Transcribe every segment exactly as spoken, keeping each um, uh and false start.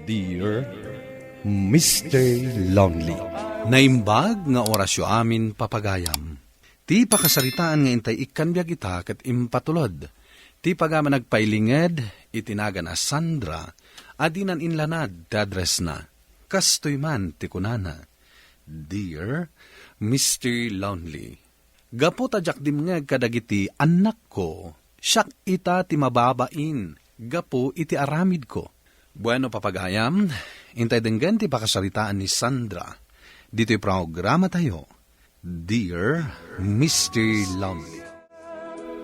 Dear Mister Lonely. Naimbag nga orasyo amin, papagayam. Ti pakasaritaan nga intay ikkan biag ita ket impatulod. Ti pagaman agpailinged iti nagan a Sandra a dinan inlanad ti addressna. Kastoy man ti kunana, "Dear Mister Lonely, gapu ta diak dimngeg kadagiti annakko, siak ita ti mababain gapu iti aramidko." Bueno, papagayam, intay denggen ti pakasaritaan ni Sandra ditoy programatayo, Dear Mister Lonely.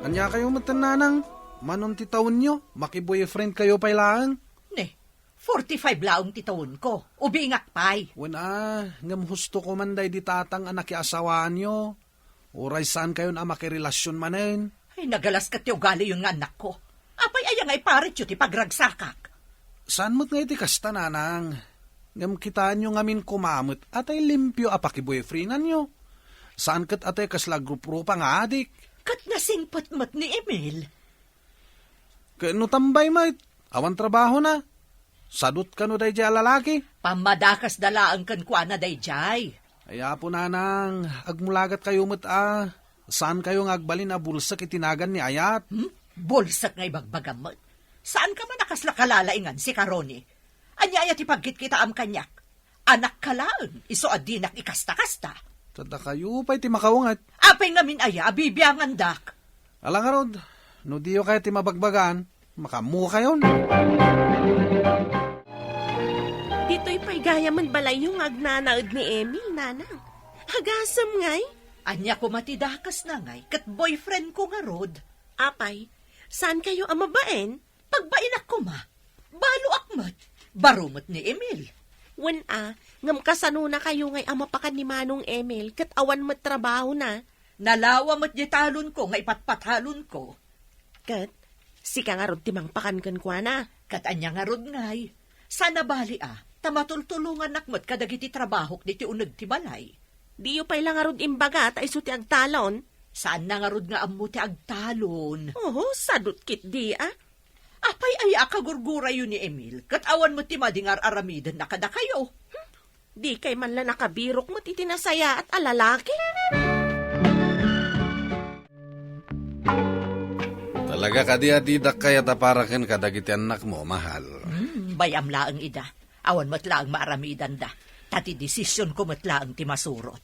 Ania kayo met, nanang? Manon ti tawenyo? Makiboyfriend kayo pay laeng? Ne, forty-five laeng ti tawenko. Ubingak pay. Wen a, ngem husto ko man daydi tatang a nakiasawaanyo. Uray saan kayon a makirelasion manen. Ay, nagalas ket ti ugaliyon nga annakko. Apay aya nga iparityo ti pagragsakak? Saan met nga iti kasta, nanang. Ngem kitaenyo ngamin koma met atay limpio a pakiboyfriendanyo. Saan ket atay kasla agrupropa nga adik. Ket nasingpet met ni Emil. Ket no tambay met, awan trabahona. Sadut kano daydiay a lalaki? Pammadakasda laeng kenkuana daydiay. Ay, Apo Nanang, agmulagat kayo met a. Saan kayo nga agbalin a bulsek iti nagan ni ayat? Hmm? Bulsek nga ibagbagam met. Saan ka man a kasla kalalaingan, sika Ronnie? Ania aya ti pagkitkitaam kaniak? Anak ka laeng, isu a dinak ikasta-kasta. Tadda kayo pay ti makaunget. Apay ngamin aya a bibiangandak? Ala ngarud, no diyo kaya ti mabagbagaan, makaammo kayon. Ditoy pay gayamen balayyo nga agnanaed ni Emil, nanang. Agasem ngay? Ania koma ti dakesna ngay, ket boyfriend ko ngarud. Apay, saan kayo a mabain? Pagbainak koma. Baloak met. Baro met ni Emil. Wen a, ngem kasanona kayo ngay a mapakan ni Manong Emil ket awan met trabahona? Nalawa met di talonko nga ipatpatalonko. Ket sika ngarud ti mangpakan kenkuana? Ket ania ngarud ngay? Saan a bali a, ta matultulongannak met kadagiti trabahok ditoy uneg ti balay. Diyo pay la ngarud imbaga ta isu ti agtalon? Saanna ngarud nga ammo ti agtalon. Oho, sadut ketdi a. Apay aya a kagurgurayo ni Emil, ket awan met ti madi nga ar-aramidenna kadakayo. Hmm? Dikay man la nakabirok met iti nasayaat a lalaki? Talaga kadi a didak kayat a para ken kadagiti annakmo, mahal. Hmm, bay-am laeng ida. Awan met laeng maaramidanda, ta ti desisionko met laeng ti masurot.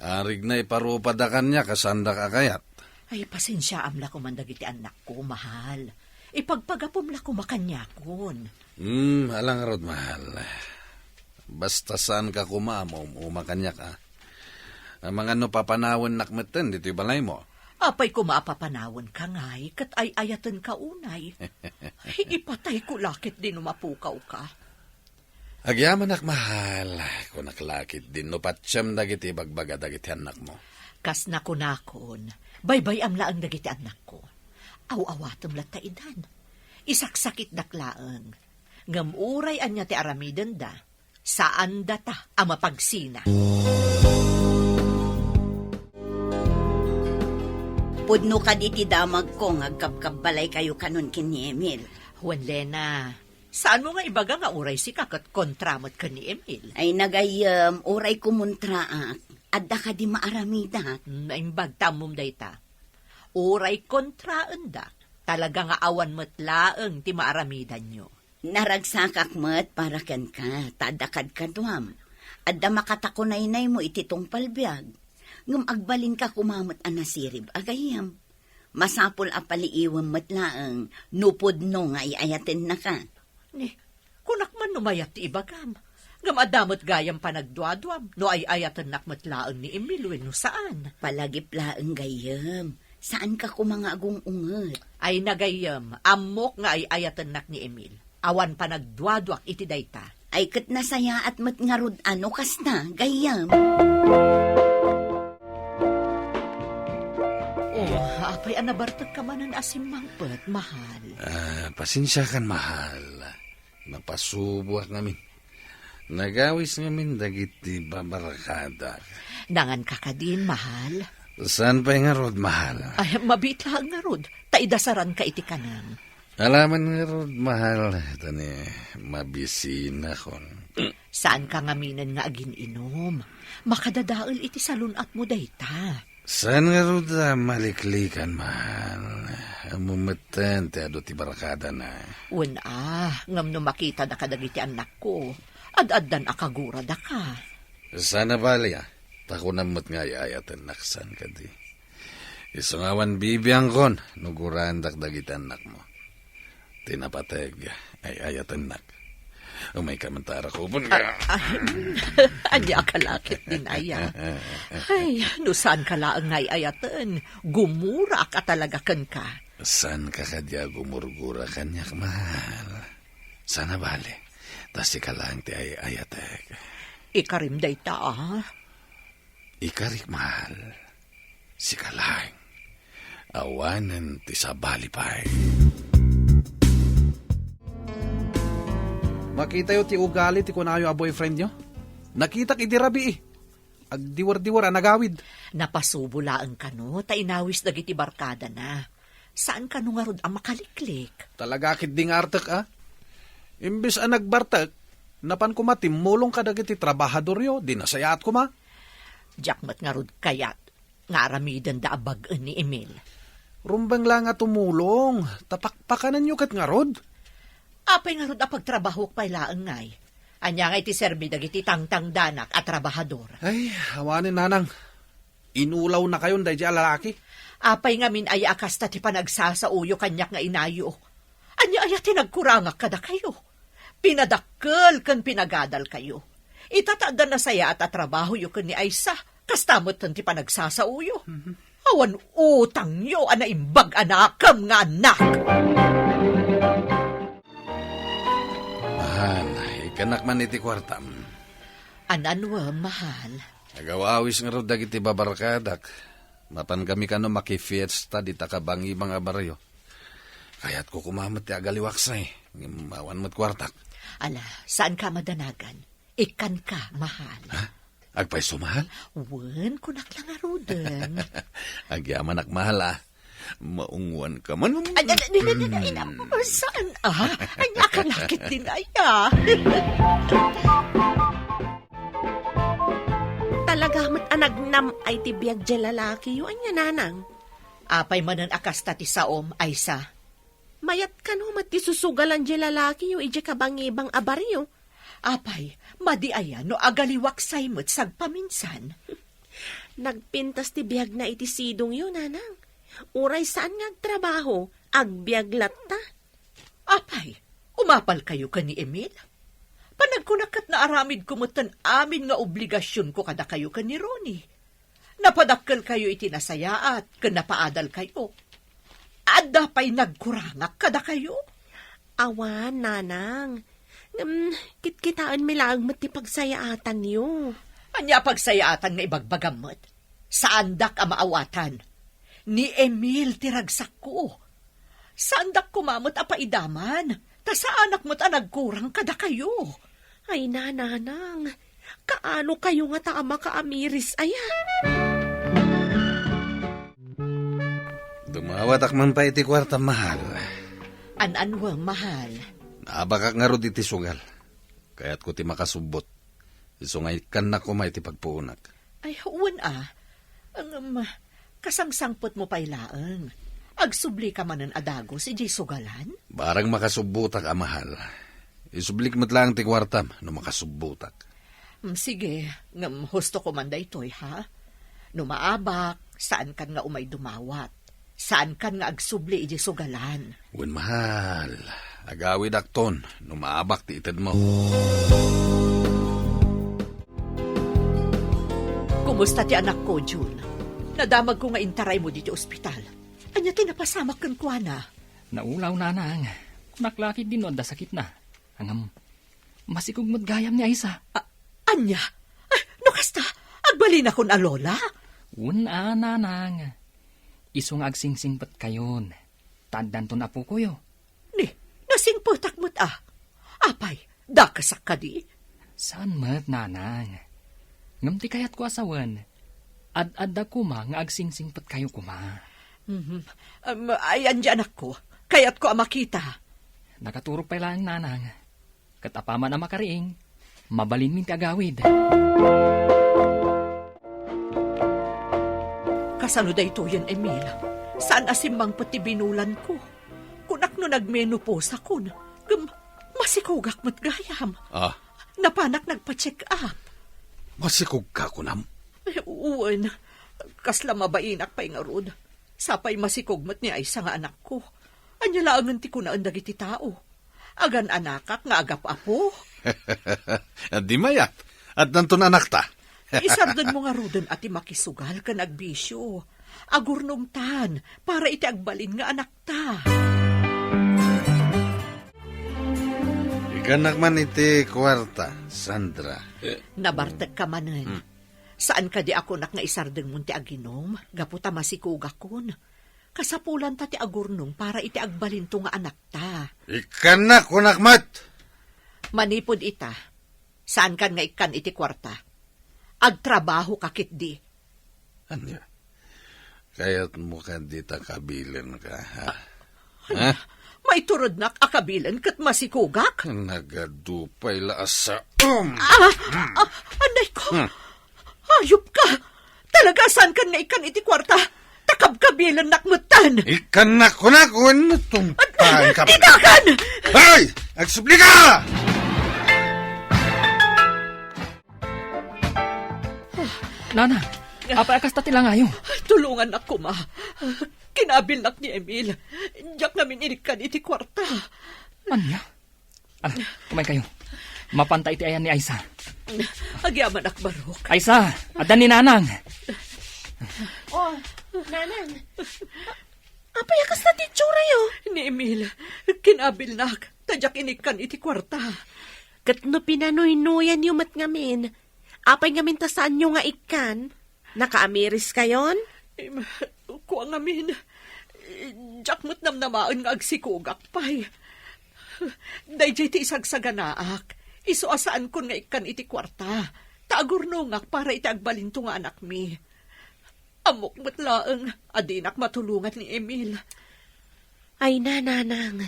Arigna iparupada kaniak a saandak a kayat. Ay, pasensiaam la koman dagiti annakko, mahal. Ipagpagapum la koma kaniakon. Hmm, ala ngarud, mahal. Basta saanka koma a maum-uma kaniak, a. Amangan no papanawennak metten ditoy balaymo. Apay koma a papanawenka ngay, ket ay-ayatenka unay. Ay, ipatayko la ketdi no mapukawka. Agyamanak, mahal, kunak la ketdi no patiem dagiti ibagbaga dagiti annakmo. Kas nakunakon, baybay-am laeng dagiti annakko. Aw-awatem latta idan. Isaksakitdak laeng. Ngem uray ania ti aramidenda, saandata a mapagsina. Pudno kadi ti damagko nga agkabkabbalaykayo kanon ken ni Emil. Wen, Lena, saanmo nga ibaga nga uray sika ket kontra met ken ni Emil? Ay, nagayyem, uray kumontraak. Adda kadi maaramidak? Hmm, naimbag ta ammom dayta. Uray kontraendak, talaga nga awan met laeng ti maaramidanyo. Naragsakak met para kenka, ta adda kadkaduam. Adda makatakunaynaymo iti tungpal biag. Ngem agbalinka koma met a nasirib a gayyem. Masapul a paliiwem met laeng no pudno nga ay-ayatennaka. Ni, kunak man no mayat ti ibagam. Ngem adda met gayam panagduaduam no ay-ayatennak met laeng ni Emil wenno saan. Palagip laeng gayyem. Saanka koma nga agung-unget. Ay na gayyem, ammok nga ay-ayatennak ni Emil. Awan panagduaduak iti dayta. Ay ket nasayaat met ngarud a no kasta, gayyem. Oh, apay a nabartekka manen a simmangpet, mahal? Ah, pasensiakan, mahal. Napasuboak ngamin. Nagawis ngamin dagiti babarakadak. Nanganka kadin, mahal? Saan pay ngarud, mahal? Ay, mabiit laeng ngarud, ta idasaranka iti kanam. Alaman ngarud, mahal, ta ni mabisinakon. Saanka ngaminen nga agin-inom. Makadadael iti salun-atmo dayta. Saan ngarud a maliklikan, mahal? Ammo metten ti adu ti barkadana. Wen a, ngem no makitada kadagiti annakko, ad-addan a kaguradaka. Saan a bali a, ta kunam met nga ay-ayatennak, saan kadi? Isu nga awan bibiangkon no guraendak dagiti annakmo. Ti napateg, ay-ayatennak. Umayka man ta arakupon ka. Ah, ah, ania a kalakit din aya? Ay, no saanka laeng nga ay-ayaten, gumurak a talaga kenka. Saanka kadi a gumurgura kaniak, mahal? Saan a bali, ta sika laeng ti ay-ayatek. Ikarim dayta, a. Ikarik, mahal. Sika laeng. Awanen ti sabali pay. Makitayo ti ugali ti kunayo a boyfriendyo? Nakitak idi rabii. Agdiwer-diwer a nagawid. Napasubo laeng kano ta inawis dagiti barkadana. Saan kano ngarud a makaliklik? Talaga ketdi nga artek, a? Imbes a nagbartek, napan koma timmulong kadagiti trabahadoryo, di nasayaat koma. Diak met ngarud kayat nga aramidenda a bag-en ni Emil. Rumbeng la nga tumulong, ta pakpakanenyo ket ngarud. Apay ngarud a pagtrabahok pay laeng ngay? Ania ngay ti serbi dagiti tangtangdanak a trabahador? Ay, awanen, nanang. Inulawnakayon daydiay a lalaki. Apay ngamin aya a kasta ti panagsasaoyo kaniak nga inayo? Ania aya ti nagkurangak kadakayo? Pinadakkel ken pinagadalkayo. Ita ta adda nasayaat a trabahoyo ken ni Aisa, kasta metten ti panagsasaoyo. Mhm. Awan utangyo a naimbag a nakem nga annak. Mahal, ikkanak man iti kuartam. An-anuem, mahal? Agaw-awis ngarud dagiti babarkadak. Mapan kami kano makifiesta dita kabangibang a barrio. Kayatko koma met ti agaliwaksay, ngem awan met kuartak. Ala, saanka a madanagan. Ikkanka, mahal. Ha? Agpayso, mahal? Wen, kunak la ngaruden. Agyamanak, mahal, a. Maunguanka man. Ay, ay, ay, ay, ay, ay, ay, saan, a? Ania a kalakit din aya? Talaga met a nagnam-ay ti biag diay lalakiyo, ania, nanang? Apay manen a kasta ti saom, Aisa? Mayat kano met ti susugalan diay lalakiyo idiay kabangibang a barrio. Apay, madi aya no agaliwaksay met sagpaminsan? Nagpintas ti biagna iti sidongyo, nanang. Uray saan nga agtrabaho, agbiag latta. Apay, umapalkayo ken ni Emil? Panagkunak ket naaramidko metten amin nga obligasionko kadakayo ken ni Ronnie. Napadakkelkayo iti nasayaat ken napaadalkayo. Adda pay nagkurangak kadakayo? Awan, nanang. Ngem, kitkitaenmi laeng met ti pagsayaatanyo. Ania a pagsayaatan nga ibagbagam met? Saandak a maawatan. Ni Emil ti ragsakko. Saandak koma met a paidaman, ta saanak met a nagkurang kadakayo. Ay, nanang, kaano kayo ngata a makaamiris aya? Dumawatak man pay iti kuarta, mahal. An-anuem, mahal? Naabakak ngarud iti sugal. Kayatko ti makasubbot. Isu nga ikkannak koma iti pagpuonak. Ay, wen a. Ngem, kasangsangpetmo pay laeng. Agsublika manen a dagus idiay sugalan? Barang makasubbotak a mahal. Isublik met laeng ti kuartam no makasubbotak. Mm, sige, ngem husto ko man daytoy, ha? No maabak, saankan nga umay dumawat. Saankan nga agsubli idiay sugalan. Wen, mahal, agawidakton no maabak ti itedmo. Kumusta ti anakko, Jun? Nadamagko nga intaraymo ditoy ospital. Ania ti napasamak kenkuana? Naulaw, nanang. Kunak la ketdi no adda sakitna. Ngem, masikog met gayam ni Aisa. A-, ania? Ay, no kasta, agbalinakon a lola? Wen a, nanang. Isu nga agsingsingpetkayon. Ta addanton apokoyo. Ni, nasingpetak met a. Apay, dakasak kadi? Saan met, nanang. Ngem ti kayatko a sawen, ad-adda koma nga agsingsingpetkayo koma. Mhm. Um, ayan di anakko. Kayatko a makita. Nakaturog pay laeng, nanang. Ket apaman a makariing, mabalinmin ti agawid. Kasano daytoyen, Emil? Saan a simmangpet ti binulanko? Kunak no nagmenopauseakon, ngem masikogak met gayam. Ah. Napanak nagpa-check up. Masikogka, kunam? Eh, wen, kasla mabainak pay ngarud. Sapay masikog met ni Aisa nga anakko. Ania laengen ti kunaen dagiti tao? Agan-anakak nga agap-apo? Di mayat. Addanton anakta. Isardenmo ngaruden a ti makisugal ken agbisio. Agurnongtan para iti agbalin nga anakta. Ikkannak man iti kuarta, Sandra. Nabartekka manen. Hmm. Saan kadi a kunak nga isardengmon ti aginum, gapu ta masikogakon? Kasapulanta ti agurnong para iti agbalinto nga anakta. Ikkannak, kunak met! Manipud ita, saankan nga ikkan iti kuarta. Agtrabahoka ketdi. Ania? Kayatmo kadi ta kabilenka, ha? Ania? Ha? Maiturednak a kabilen ket masikogak? Nagadu pay la a saom. Ah, ah, anay ko. Hmm. Ayop ka! Talaga, saankan nga ikkan iti kuarta? Ta kabkabilennak metten. Ikkannak, kunak, wenno tungpaenka. Ditakan! Hoy! Agsublika! Nana, apay a kasta ti langayo? Tulongannak koma. Kinabilnak ni Emil. Diak ngamin inikkan iti kuarta. Ania? Ala, kumain kayo. Mapanta iti ayan ni Aisa. Agyamanak, Barok. Aisa, adda ni Nanang. Oh, Nanang. Apay a kasta ti itsurayo? Ni Emil, kinabilnak, ta diak inikkan iti kuarta. Ket no pinanuynoyanyo met ngamin, apay ngamin ta saanyo nga ikkan? Nakaamiriskayon? Em, kua ngamin, diak met namnamaen nga agsikogak pay. Daydiay ti isagsaganaak, isu a saankon nga ikkan iti kuarta, ta agurnongak para iti agbalinto nga anakmi. Ammok met laeng a dinak matulongan ni Emil. Ay, nanang,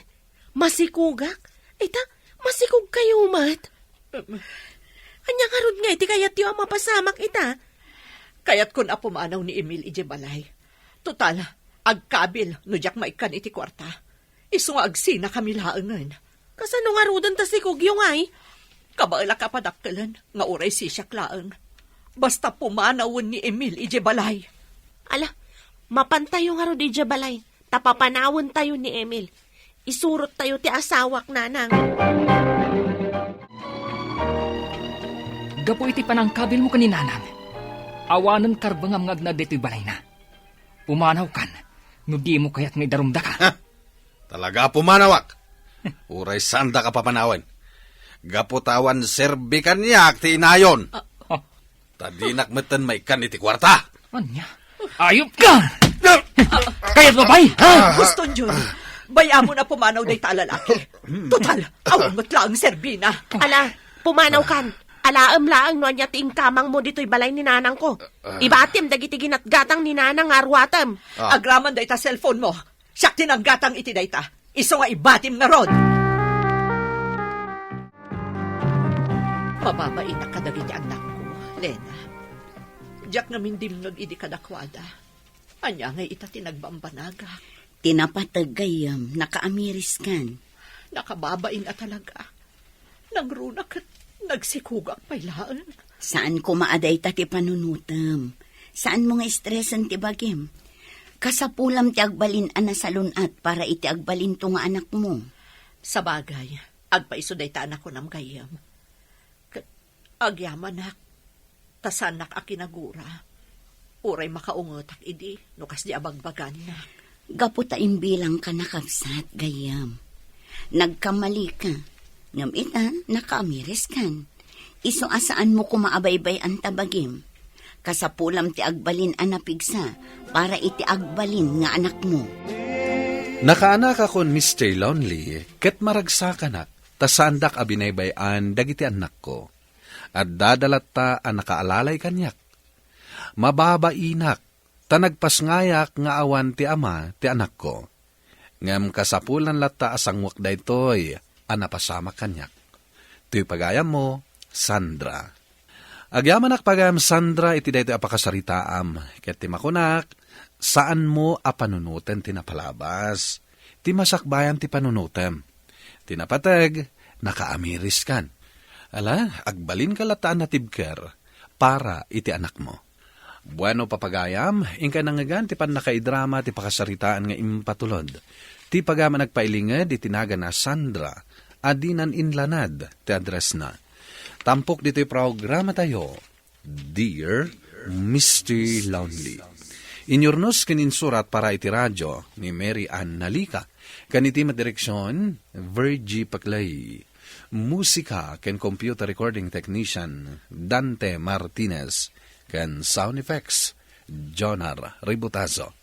masikogak? Ita, masikogkayo met. Em. Ania ngarud nga iti kayatyo a mapasamak ita? Kayatkon a pumanaw ni Emil idiay balay. Total, agkabil no diak maikkan iti kuarta. Isu nga agsinakami laengen. Kasano ngaruden ta sikogyo ngay? Kabaelak a padakkelen nga uray sisiak laeng. Basta pumanawen ni Emil idiay balay. Ala, mapantayo ngarud idiay balay, ta papanawentayo ni Emil. Isurottayo ti asawak, nanang. Gapu iti panangkabilmo ken ni Nanang, awanen karbengam nga agna ditoy balayna. Pumanawkan no dimo kayat nga idarumdaka. Ha? Talaga a pumanawak. Uray saandak a papanawen. Gapu ta awan serbi kaniak ti inayon. Ah. Oh. Ta dinak metten maikkan iti kuarta. Ania? Ayop ka! Kayatmo pay, ha? Boston, Jun. Bay-amon a pumanaw dayta a lalaki. Total, awan met laeng serbina. Ala, pumanawkan. Alaem laeng no ania ti inkamangmo ditoy balay ni nanangko. Ibatim dagiti ginatgatang ni nanang nga aruatem. Ah. Agraman dayta cellphone mo. Siak ti nanggatang iti dayta. Isu nga ibatim ngarud. Mababainak kadagiti annakko, Lena. Diak ngamin dimngeg idi kadakuada. Ania ngay ita ti nagbambanagak? Ti napateg gayyem, nakaamiriskan. Nakababain a talaga. Nangruna ket nagsikogak pay laeng. Saan koma a dayta ti panunotem. Saanmo nga stresen ti bagim. Kasapulam ti agbalin a nasalun-at para iti agbalinto nga anakmo. Sabagay, agpaiso dayta a nakunam gayyem. Ket agyamanak, ta saannak a kinagura. Uray makaungetak idi no kasdi a bagbagannak. Gapu ta imbilangka nakabsat, gayyem. Nagkamalika, ngem ita, nakaamiriskan. Isu a saanmo koma a baybay-an ta bagim. Kasapulam ti agbalin a napigsa para iti agbalin nga anakmo. Nakaanakakon, Mister Lonely, ket maragsakanak, ta saandak a binaybay-an dagiti annakko. Adda da latta a nakaalalay kaniak. Mababainak, ta nagpasngayak nga awan ti ama ti anakko. Ngem kasapulan latta a sanguek daytoy a napasamak kaniak. Toy pagayammo, Sandra. Agyamanak pagayam, Sandra, iti daytoy a pakasaritaam, ket ti makunak, saanmo a panunoten ti napalabas. Ti masakbayan ti panunotem. Ti napateg, nakaamiriskan. Ala, agbalinka latta a natibker para iti anakmo. Bueno, papagayam, inka nangngegan ti pannakaidrama ti pakasaritaan nga impatulod. Ti pagayam a nagpailinged iti nagan a Sandra, a dinan inlanad ti addressna. Tampok ditoy programatayo, Dear Mister Lonely. Inyurnos ken insurat para iti radio ni Mary Ann Nalika, ken iti met direksion, Virgie Paclay. Musika ken computer recording technician, Dante Martinez, ken sound effects, Jonar Ributazo.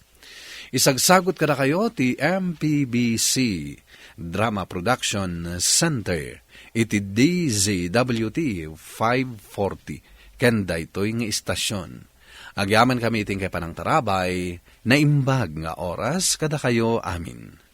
Isagsagut kadakayo ti M P B C Drama Production Center iti D Z W T five forty, ken daytoy nga istasyon. Agyamankami iti inkay panangtarabay, naimbag nga oras kadakayo amin.